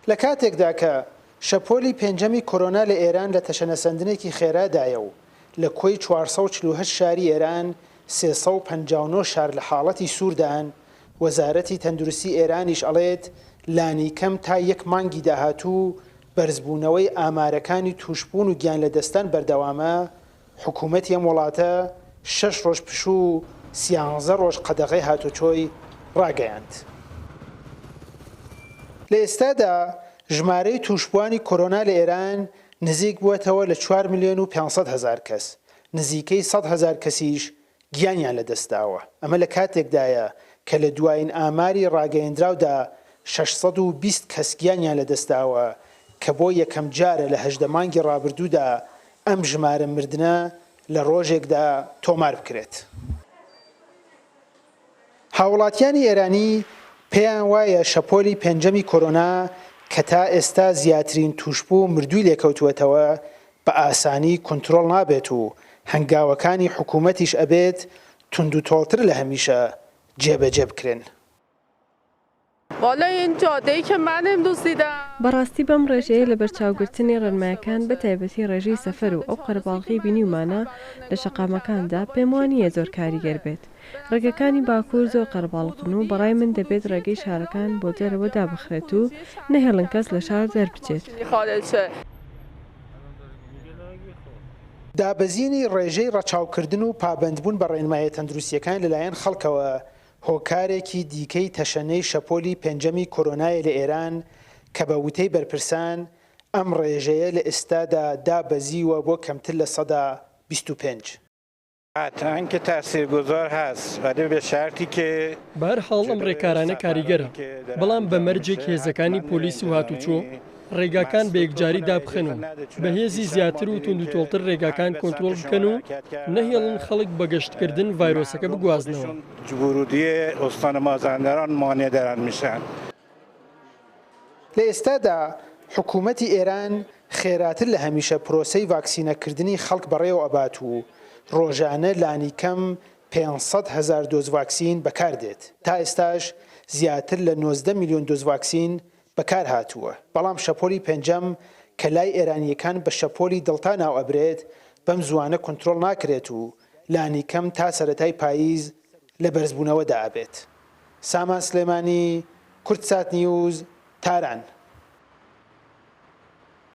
لە کاتێکدا کە شەپۆلی پێنجەمی کۆرۆنا لە ئێران لە تەشەنەسەندنێکی خێرادایە و لە کۆی 448 شاری ئێران 359 شار لە حاڵەتی سووردان، وەزارەتی تەندروستی ئێرانیش ئەڵێت لانیکەم تا یەک مانگی داهاتوو بەرزبوونەوەی ئامارەکانی تووشبوون و گیانلەدەستدان بەردەوامە، حکوومەتی ئەم وڵاتە شەش ڕۆژ پشوو و سیانزە ڕۆژ قەدەغەی هاتوچۆی ڕاگەیاند. لە ئێستادا ژمارەی تووشبووانی کۆرۆنا لە ئێران نزیک بووەتەوە لە چوار ملیۆن و 500 هەزار کەس، نزیکەی 100 هەزار کەسیش گیانیان لەدەستداوە، ئەمە لە کاتێکدایە کە لە دوایین ئاماری ڕاگەیەندراودا 620 کەس گیانیان لەدەستداوە کە بۆ یەکەمجارە لە 18 مانگی ڕابردوودا ئەم ژمارە مردنە لە ڕۆژێکدا تۆمار بکرێت. هاووڵاتیانی ئێرانی پێیان وایە شەپۆلی پێنجەمی کۆرۆنا کە تا ئێستا زیاترین تووشبوو و مردووی لێکەوتووەتەوە بە ئاسانی کونترۆڵ نابێت و هەنگاوەکانی حکوومەتیش ئەبێت توندوتۆڵتر لە هەمیشە جێبەجێ بکرێن. بەڕاستی بەم ڕێژەیە لەبەرچاوگرتنی ڕێنمایەکان بەتایبەتی ڕێژەی سەفەر و ئەو قەرەباڵغی بینیومانە لە شەقامەکاندا پێم وا نییە زۆر کاریگەر بێت. ڕێگەکانی باکوور زۆر قەرەباڵغن و بەڕای من دەبێت ڕێگەی شارەکان بۆ دەرەوە دابخرێت و نەهێڵن کەس لە شار دەربچێت. دابەزینی ڕێژەی ڕەچاوکردن و پابەندبوون بە ڕێنمایە تەندروستییەکان لەلایەن خەڵکەوە هۆکارێکی دیکەی تەشەنەی شەپۆلی پێنجەمی کۆرۆنایە لە ئێران کە بە وتەی بەرپرسان ئەم ڕێژەیە لە ئێستادا دابەزیوە بۆ کەمتر 25%. قطعا که تاثیرگذار هست ولی به شرطی که بەهەرحاڵ ئەم ڕێکارانە کاریگەرە، بەڵام بە مەرجێک هێزەکانی پۆلیس و هاتوچۆ ڕێگاکان بە یەکجاری دابخەن و بە هێزی زیاتر و توندوتۆڵتر ڕێگاکان کۆنترۆڵ بکەن و نەهێڵن خەڵک بە گەشتکردن ڤایرۆسەکە بگوازنەوە. لە ئێستادا حکوومەتی ئێران خێراتر لە هەمیشە پرۆسەی ڤاکسینەکردنی خەڵک بەڕێوە ئەبات و ڕۆژانە لانیکەم 500 هەزار دۆز ڤاکسین بەکار دێت، تا ئێستاش زیاتر لە 19 میلیۆن دۆز ڤاکسین بەکار هاتووە، بەڵام شەپۆلی پێنجەم کە لای ئێرانییەکان بە شەپۆلی دڵتا ناو ئەبرێت، بەم زووانە کونترۆڵ ناکرێت و لانیکەم تا سەرەتای پاییز لە بەرزبوونەوەدا ئەبێت. سامان سلێمانی، کوردسات نیوز، تاران.